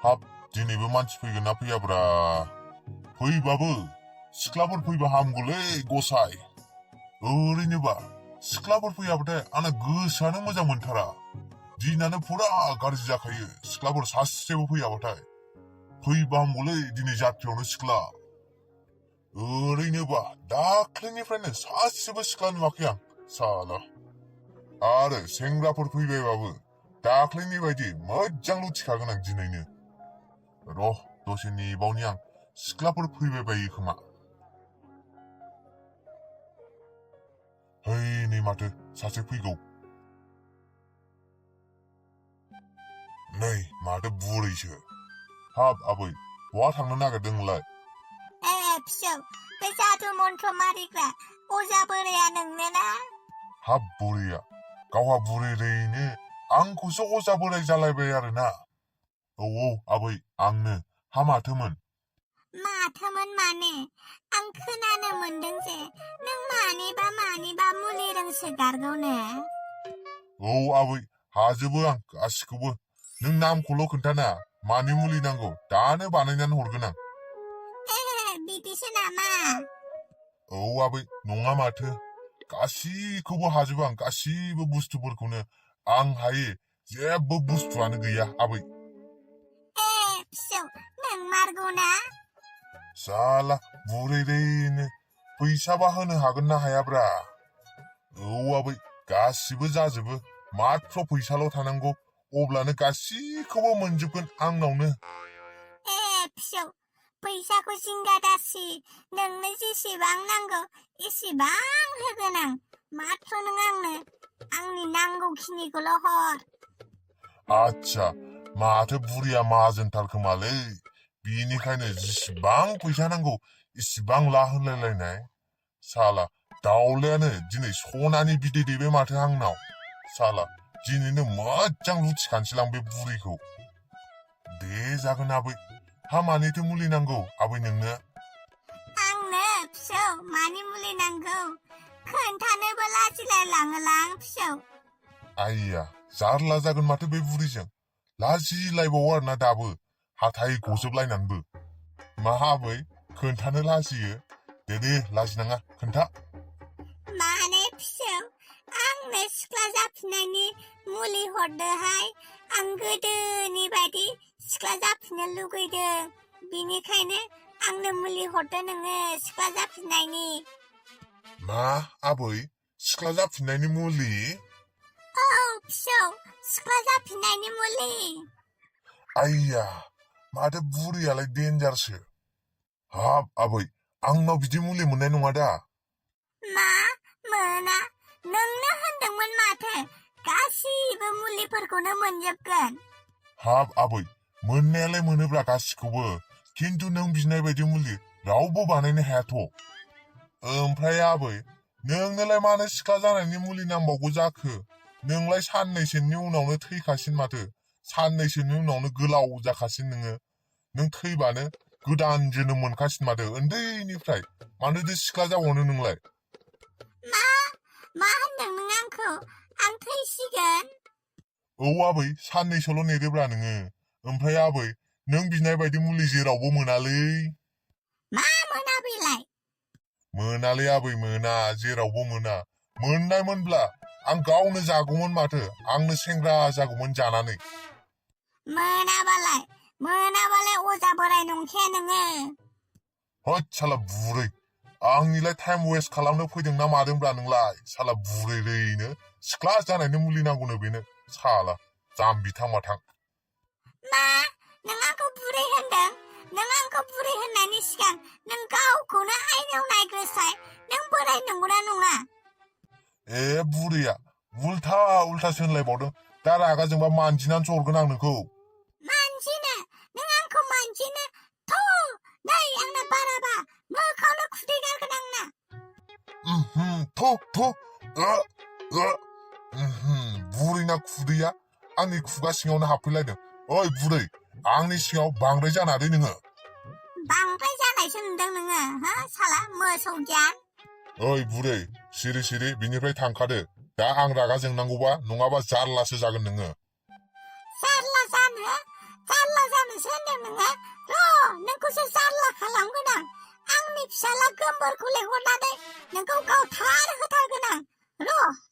हाब दिनैबो मानसि फैगोन ना फैयाब्रा फैबाबो सिख्लाफोर फैबा हामगौलै गसाय ओरैनोबा सिख्लाफोर फैयाबाथाय आंना गोसोआनो मोजां मोनथारा दिनानो फुरा गाज्रि जाखायो सिख्लाफोर सासेबो फैयाबाथाय फैबा हामगौलै दिनै जात्रियावनो सिख्ला ओरैनोबा दाख्लैनिफ्रायनो सासेबो सिख्ला नुवाखै आं साला आरो सेंग्राफोर फैबायबाबो दाख्लैनि बायदि मोजां लुथिखागोन आं दिनैनो र' दसे नेबावनि आं सिख्लाफोर फैबाय बायो खोमा है नै माथो सासे फैगौ नै माथो बुरैसो हाब आबै बहा थांनो नागिरदों नोंलाय फिसौ बे जादु मन्त्र मारिग्रा अजा बोराया नोंनो ना हाब बुरैया गावहा बुरैनो आंखौसो अजा बोराय जालायबाय आरोना औ आबै आंनो हा माथोमोन माने आं खोनानो मोनदों जे नों मानिबा मुलि रोंसोगारगौनो औ आबै हाजोबो आं गासिखौबो नों नामखौल' खोन्थाना मानि मुलि नांगौ दानो बानायनानै हरगोन आं बिदिसो नामा औ आबै नङा माथो गासिखौबो हाजोबो आं गासिबो बुस्थुफोरखौनो आं हायै जेबो बुस्थुआनो गैया आबै फिसौ नोंमारगौना साला बुरैनो फैसाबा होनो हागोन ना हायाब्रा औ आबै गासिबो जाजोबो माथ्र फैसाल' थानांगौ अब्लानो गासिखौबो मोनजोबगोन आंनावनो फिसौ फैसाखौ जिंगा दासि नोंनो जेसेबां नांगौ एसेबां होगोन आं माथ्र नों आंनो आंनि नांगौखिनिखौल' हर आच्छा माथो बुरिया माहाजोनथार खोमालै बिनिखायनो जिसिबां फैसा नांगौ इसिबां ला होनलायलायनाय साला दाउलायानो दिनै सनानि बिदै दैबाय माथो आंनाव साला दिनैनो मोजां लुथिखानोसैलां बे बुरिखौ दे जागोन आबै हा मानिथो मुलि नांगौ आबै नोंनो आंनो फिसौ मानि मुलि नांगौ खोन्थानोबो लाजिलाय लाङोलां फिसौ आइया जारला जागोन माथो बे बुरिजों लाजिलायबावो आरोना दाबो हाथाय गजोबलायनानैबो मा आबै खोन्थानो लाजियो दे लाजिनाङा खोन्था माने फिसौ आंनो सिख्ला जाफिननायनि मुलि हरदोहाय आं गोदोनि बायदि सिख्ला जाफिननो लुगैदों बिनिखायनो आंनो मुलि हरदो नोङो सिख्ला जाफिननायनि मा आबै सिख्ला जाफिननायनि मुलि औ फिसौ सिख्ला जाफिननायनि मुलि आइया माथो बुरियालाय देन्जारसो हाब आबै आंनाव बिदि मुलि मोननाय नङा दा मा मोना नोंनो होनदोंमोन माथो गासिबो मुलिफोरखौनो मोनजोबगोन हाब आबै मोननायालाय मोनोब्रा गासिखौबो खिन्थु नों बिनाय बायदि मुलि रावबो बानायनो हायाथ' ओमफ्राय आबै नोंनोलाय मानो सिख्ला जानायनि मुलि नांबावगौ जाखो नोंलाय साननैसोनि उनावनो थैखासिन माथो साननैसोनि उनावनो गोलाव जाखासिन नों थैबानो गोदान जोनोम मोनखासिन माथो उन्दैनिफ्राय मानोथो सिख्ला जाबावनो नोंलाय मा होनदों नों आंखौ आं थैसिगोन औ आबै साननैसोल' नेदोब्रा नोङो ओमफ्राय आबै नों बिनाय बायदि मुलि जेरावबो मोनालै मा मोना बेलाय मोनालै आबै मोना जेरावबो मोना मोननायमोनब्ला आं गावनो जागौमोन माथो आंनो सेंग्रा जागौमोन जानानै मोनाबालाय अजा बोराय नंखाया नोङो होद साला बुरै आंनिलाय टाइम वेस्ट खालामनो फैदों ना मादोंब्रा नोंलाय साला बुरैनो सिख्ला जानायनि मुलि नांगौनो बेनो साला जाम्बि थांबाथां मा नों आंखौ बुरै होनदों नों आंखौ बुरै होननायनि सिगां नों गावखौनो आयनायाव नायग्रोसाय नों बोराय नंगौना नङा ए बुरैया उल्थासो होनलायबावदों दा रागा जोंबा मानजिनानैसो हरगोन आं नोंखौ मानजिनो नों आंखौ मानजिनो नै आंना बाराबा मोखावनो खुदै गारगोन आंना बुरैना खुदैया आंनि खुगा सिङावनो हाबफैलायदों ओइ बुरै आंनि सिङाव बांद्राय जाना दै नोङो बांद्राय जानायसो नुदों नोङो हो साला मोसौ गियान ओइ बुरै सिरि बिनिफ्राय थांखादो दा आं रागा जोंनांगौबा नङाबा जारलासो जागोन नोङो जारला जानोसो नोङो नोंखौसो जारला खालामगोन आं आंनि फिसाला गोमबोरखौ लेंहरनानै नोंखौ गावथार होथारगोन आं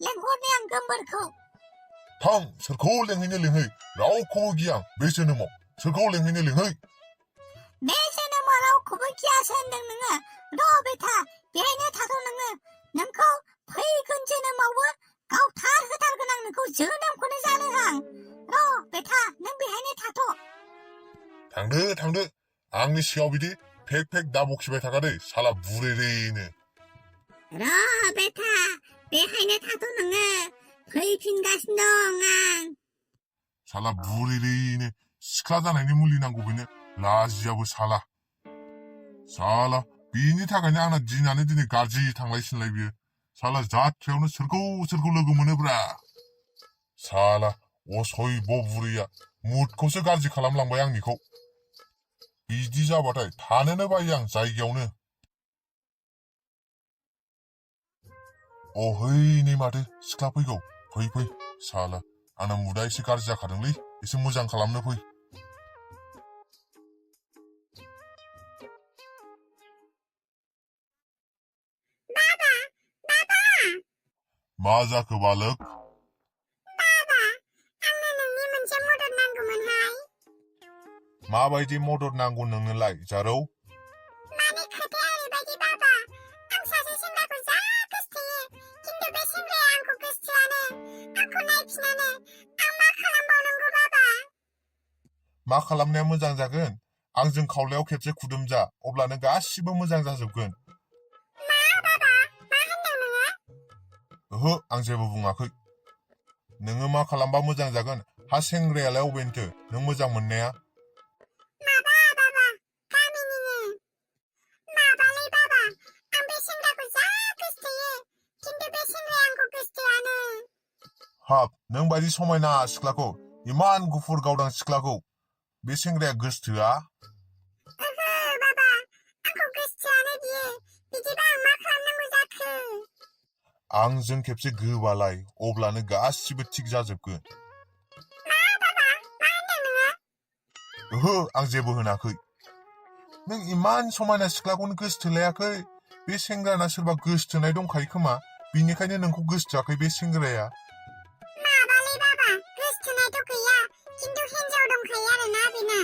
लेंहरनि आं गोमबोरखौ थां सोरखौ लेंहैनो लेंहै रावखौबो गिया आं बे जोनोमाव सोरखौ लेंहैनो लेंहै बे जोनोमाव रावखौबो गियासो होनदों नोङो बेथा बेहायनो थाथ' नोङो नोंखौ फैगोन जोनोमावबो गावथार होथारगोन आं नोंखौ जोनोमखौनो जानो आं बेथा नों बेहायनो थाथ' थांदो आंनि सिगाङाव बिदि फेक दा बखिबाय थाखादे साला बुरेरैनो बेथा बेहायनो थाथ' नोङो फैफिनगासिनो दं आं साला बुरेरैनो सिख्ला जानायनि मुलि नांगौ बेनो लाजियाबो साला बेनि थाखायनो आंना दिनानो दिनै गाज्रि थांलाय सिनलाय बियो साला जाथ्रायावनो सोरखौ लोगो मोनोब्रा साला असयब बुरैया मुडखौसो गाज्रि खालामलांबाय आंनिखौ बिदि जाबाथाय थानोनो बायो आं जायगायावनो नै माथो सिख्ला फैगौ फै साला आंना मुडा एसे गाज्रि जाखादोंलै एसे मोजां खालामनो फै मा जाखो बालक आंनो नोंनि मोनसे मदद नांगौमोनहाय माबायदि मदद नांगौ नोंनोलाय जारौ माने खोथाया ओरैबायदि बाबा आं सासे सेंग्राखौ जा गोसोथोयो खिन्थु बे सेंग्राया आंखौ गोसोथोआनो आंखौ नायफिनानो आं मा खालामबावनांगौ बाबा मा खालामनाया मोजां जागोन आंजों खावलायाव खेबसे खुदुम जा अब्लानो गासिबो मोजां जाजोबगोन मा बाबा मा होनदों नोङो ओहो आं जेबो बुङाखै नोङो मा खालामबा मोजां जागोन हा सेंग्रायालाय अबेनिथो नों मोजां मोननाया माबा बाबा गामिनिनो माबालै बाबा आं बे सेंग्राखौ जा गोसोथोयो खिन्थु बे सेंग्राया आंखौ गोसोथोआनो हाब नों बायदि समायना सिख्लाखौ इमान गुफुर गावदां सिख्लाखौ बे सेंग्राया गोसोथोआ ओहो बाबा आंखौ गोसोथोआनो बियो बिदिबा आं मा खालामनांगौ जाखो आंजों खेबसे गोबालाय अब्लानो गासिबो थिग जाजोबगोन मा बाबा मा होनदों नोङो ओहो आं जेबो होनाखै नों इमान समायना सिख्लाखौनो गोसोथोलायाखै बे सेंग्राना सोरबा गोसोथोनाय दंखायो खोमा बिनिखायनो नोंखौ गोसोथोआखै बे सेंग्राया माबालै बाबा गोसोथोनायथ' गैया खिन्थु हिन्जाव दंखायो आरोना बेना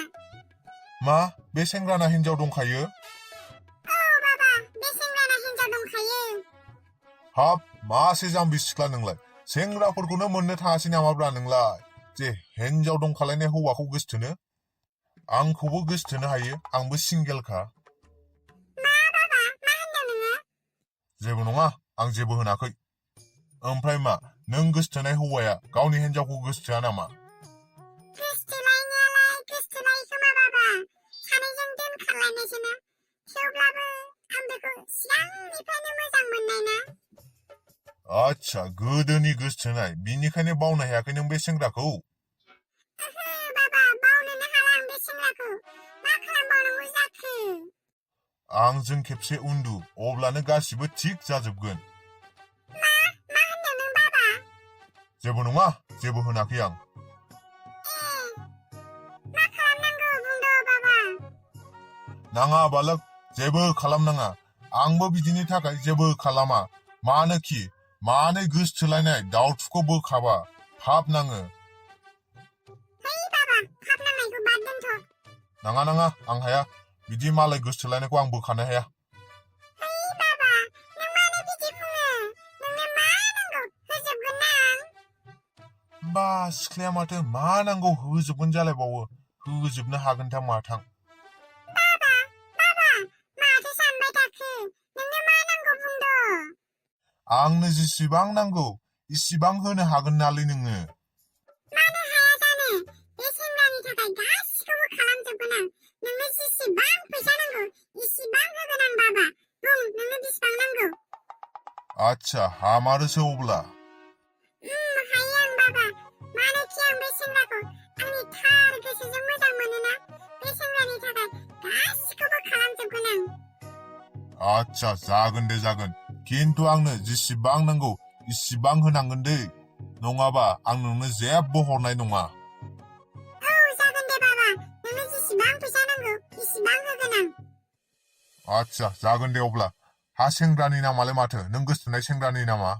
मा बे सेंग्राना हिन्जाव दंखायो बाबा बे सेंग्राना हिन्जाव दंखायो हाब मासे जाम्बि सिख्ला नोंलाय सेंग्राफोरखौनो मोननो थाङासै नामाब्रा नोंलाय जे हिन्जाव दंखालायनाय हौवाखौ गोसोथोनो आंखौबो गोसोथोनो हायो आंबो सिंगेलखा मा बाबा मा होनदों नोङो जेबो नङा आं जेबो होनाखै ओमफ्राय मा नों गोसोथोनाय हौवाया गावनि हिन्जावखौ गोसोथोआ नामा गोसोथोलायनायालाय गोसोथोलायो खोमा बाबा सानैजों दोनखारलायनायसोना थेवब्लाबो आं बेखौ सिगांनिफ्रायनो मोजां मोननाय ना आच्छा गोदोनि गोसोथोनाय बिनिखायनो बावनो हायाखै नों बे सेंग्राखौ ओहो बाबा बावनोनो हाला आं बे सेंग्राखौ मा खालामबावनांगौ जाखो आंजों खेबसे उन्दु अब्लानो गासिबो थिग जाजोबगोन मा होनदों नों बाबा जेबो नङा जेबो होनाखै आं मा खालामनांगौ बुंदो बाबा नाङा बालक जेबो खालामनाङा आंबो बिदिनि थाखाय जेबो खालामा मानोखि मानै गोसोथोलायनाय दाउथुखौ बोखाबा फाब नाङो है बाबा फाब नांनायखौ बाद दोनथ' नाङा आं हाया बिदि मालाय गोसोथोलायनायखौ आं बोखानो हाया है बाबा नों मानो बिदि बुङो नोंनो मा नांगौ होजोबगोन ना आं बा सिख्लाया माथो मा नांगौ होजोबगोन जालायबावो होजोबनो हागोनथां माथां बाबा माथो सानबाय थाखो नोंनो मा नांगौ बुंद' आंनो जेसेबां नांगौ इसिबां होनो हागोन नालै नोङो मानो हाया जानो बे सेंग्रानि थाखाय गासिखौबो खालामजोबगोन आं नोंनो जेसेबां फैसा नांगौ इसिबां होगोन आं बाबा बुं नोंनो बेसेबां नांगौ आच्छा हामारोसो अब्ला हायो आं बाबा मानोखि आं बे सेंग्राखौ आंनि थार गोसोजों मोजां मोनोना बे सेंग्रानि थाखाय गासिखौबो खालामजोबगोन आं आच्छा जागोन दे जागोन खिन्थु आंनो जेसेबां नांगौ इसिबां होनांगोन दै नङाबा आं नोंनो जेबो हरनाय नङा औ जागोन दे बाबा नोंनो जेसेबां बेसेबां फैसा नांगौ बेसेबां होगोन आं आच्छा जागोन दे अब्ला हा सेंग्रानि नामालाय माथो नों गोसोथोनाय सेंग्रानि नामा